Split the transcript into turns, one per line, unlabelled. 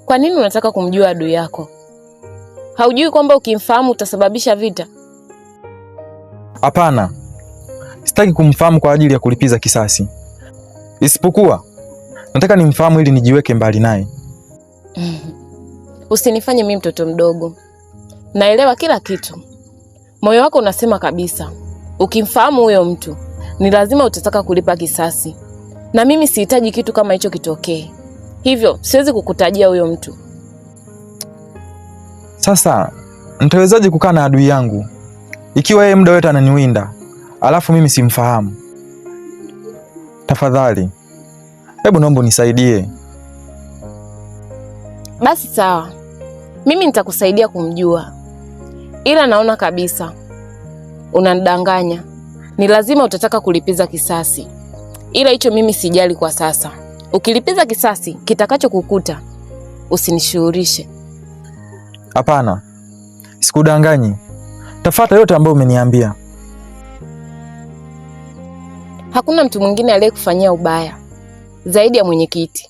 Kwa nini unataka kumjua adui yako? Haujui kwamba ukimfahamu utasababisha vita?
Hapana, sitaki kumfahamu kwa ajili ya kulipiza kisasi, isipokuwa nataka nimfahamu ili nijiweke mbali naye.
Usinifanye mimi mtoto mdogo, naelewa kila kitu. Moyo wako unasema kabisa, ukimfahamu huyo mtu ni lazima utataka kulipa kisasi, na mimi sihitaji kitu kama hicho kitokee, hivyo siwezi kukutajia huyo mtu.
Sasa nitawezaje kukaa na adui yangu ikiwa yeye muda wote ananiwinda alafu mimi simfahamu? Tafadhali hebu naomba unisaidie.
Basi sawa, mimi nitakusaidia kumjua, ila naona kabisa unanidanganya. Ni lazima utataka kulipiza kisasi, ila hicho mimi sijali kwa sasa. Ukilipiza kisasi, kitakachokukuta usinishughulishe.
Hapana, sikudanganyi. Tafuata yote ambayo umeniambia.
Hakuna mtu mwingine aliyekufanyia ubaya zaidi ya mwenyekiti.